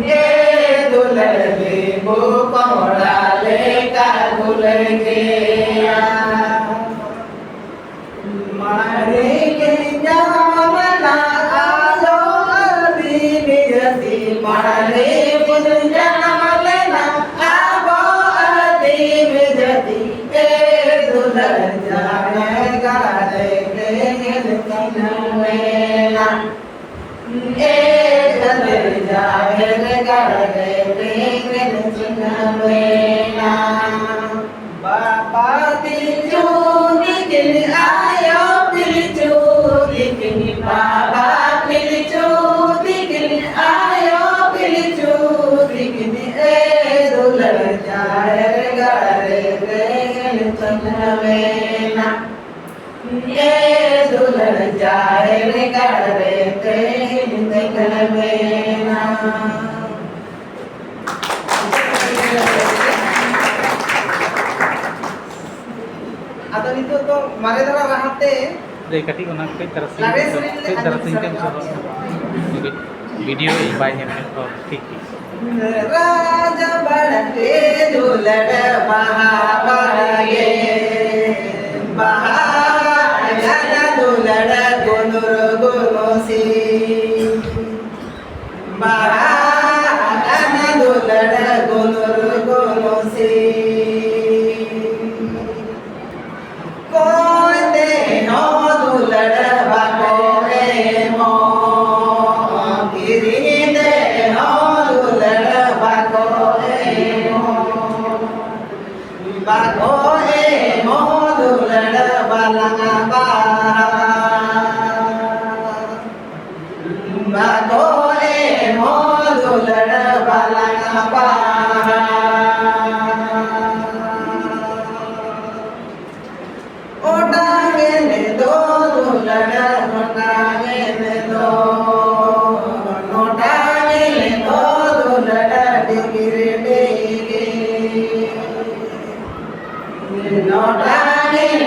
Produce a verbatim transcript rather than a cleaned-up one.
ᱮ ᱫᱩᱞᱟᱹᱲ ᱞᱮᱵᱩ ᱠᱚᱢᱲᱟ ᱞᱮᱠᱟ ᱜᱩᱞᱟᱹᱭ ᱜᱮᱭᱟ᱾ ᱢᱟᱨᱮ ᱜᱮ ᱡᱟᱱᱟᱢ ᱞᱮᱱᱟ ᱟᱵᱚ ᱟᱹᱫᱤᱢ ᱡᱟᱹᱛᱤ, ᱢᱟᱨᱮ ᱜᱮ ᱡᱟᱱᱟᱢ ᱞᱮᱱᱟ ᱟᱵᱚ ᱟᱹᱫᱤᱢ ᱡᱟᱹᱛᱤ᱾ ᱮ ᱫᱩᱞᱟᱹᱲ ᱡᱟᱱᱮ ᱜᱟᱲᱮ ᱜᱮ ᱧᱮᱞ ᱪᱤᱱᱦᱟᱹᱣ ᱮᱱᱟ᱾ ᱮ ᱫᱩᱞᱟᱹᱲ ᱡᱟᱦᱮᱨ ᱜᱟᱲ ᱨᱮ ᱛᱮᱧ ᱪᱤᱱᱦᱟᱹᱣ ᱮᱱᱟ᱾ ᱵᱟᱵᱟ ᱯᱤᱞᱪᱩ ᱛᱤᱠᱤᱱ, ᱟᱭᱳ ᱯᱤᱞᱪᱩ ᱛᱤᱠᱤᱱ, ᱵᱟᱵᱟ ᱯᱤᱞᱪᱩ ᱛᱤᱠᱤᱱ, ᱟᱭᱳ ᱯᱤᱞᱪᱩ ᱛᱤᱠᱤᱱ, ᱮ ᱫᱩᱞᱟᱹᱲ ᱡᱟᱦᱮᱨ ᱜᱟᱲ ᱨᱮ ᱛᱮᱧ ᱪᱤᱱᱦᱟᱹᱣ ᱮᱱᱟ᱾ ᱮ ᱫᱩᱞᱟᱹᱲ ᱡᱟᱦᱮᱨ ᱜᱟᱲ ᱨᱮ ᱛᱮᱧ ᱪᱤᱱᱦᱟᱹᱣ ᱮᱱᱟ᱾ ᱟᱫᱚ ᱱᱤᱛᱚᱜ ᱫᱚ ᱢᱟᱨᱮ ᱫᱷᱟᱨᱟ ᱨᱟᱦᱟ ᱛᱮ ᱨᱮ ᱠᱟᱹᱴᱤᱡ ᱚᱱᱟ ᱠᱟᱹᱡ ᱛᱟᱨᱟᱥᱤᱧ ᱞᱟᱜᱽᱲᱮ ᱥᱮᱨᱮᱧ ᱞᱮ ᱠᱟᱹᱡ ᱟᱸᱡᱚᱢ ᱛᱟᱨᱟᱥᱤᱧ ᱥᱟᱱᱟ ᱠᱟᱹᱡ ᱠᱚᱣᱟ᱾ ᱥᱚᱦᱚᱨ ᱵᱷᱤᱰᱤᱭᱳ ᱤᱧ ᱵᱟᱭ ᱧᱮᱞ ᱠᱮᱫ ᱛᱚ ᱴᱷᱤᱠ ᱜᱮ᱾ ᱨᱟᱡᱽ ᱵᱟᱲᱟ ᱛᱮ ᱫᱩᱞᱟᱹᱲ ᱵᱟᱦᱟ ᱵᱟᱲᱟ ᱜᱮ, ᱵᱟᱦᱟ ᱜᱟᱱᱟ ᱫᱩᱞᱟᱹᱲ ᱜᱩᱱᱩᱨ ᱜᱩᱱᱩᱥᱤ, ᱵᱟᱦᱟ ᱜᱟᱱᱟ ᱫᱩᱞᱟᱹᱲ ᱜᱩᱱᱩᱨ ᱜᱩᱱᱩᱥᱤ᱾ ᱠᱚᱭ ᱛᱮᱦᱚᱸ ᱫᱩᱞᱟᱹᱲ ᱵᱟᱠᱚ ᱮᱢᱚᱜ, ᱠᱤᱨᱤᱧ ᱛᱮᱦᱚᱸ ᱫᱩᱞᱟᱹᱲ ᱵᱟᱠᱚ ᱮᱢᱚᱜ, ᱵᱟᱠᱚ ᱮᱢᱚᱜ ᱫᱩᱞᱟᱹᱲ ᱵᱟᱞᱟᱝ ᱵᱟᱦᱟ᱾ ᱵᱟᱠᱚ ᱮᱢᱚᱜ ᱫᱩᱞᱟᱹᱲ ᱵᱟᱞᱟᱝ ᱵᱟᱦᱟ᱾ ᱚᱴᱟᱝ ᱮᱱ ᱫᱚ ᱫᱩᱞᱟᱹᱲ, ᱚᱴᱟᱝ ᱮᱱ ᱫᱚ, ᱚᱴᱟᱝ ᱮᱱ ᱫᱚ ᱫᱩᱞᱟᱹᱲ ᱰᱤᱜᱤᱨ ᱰᱤᱜᱤᱨ᱾ ᱚᱴᱟᱝ ᱮᱱ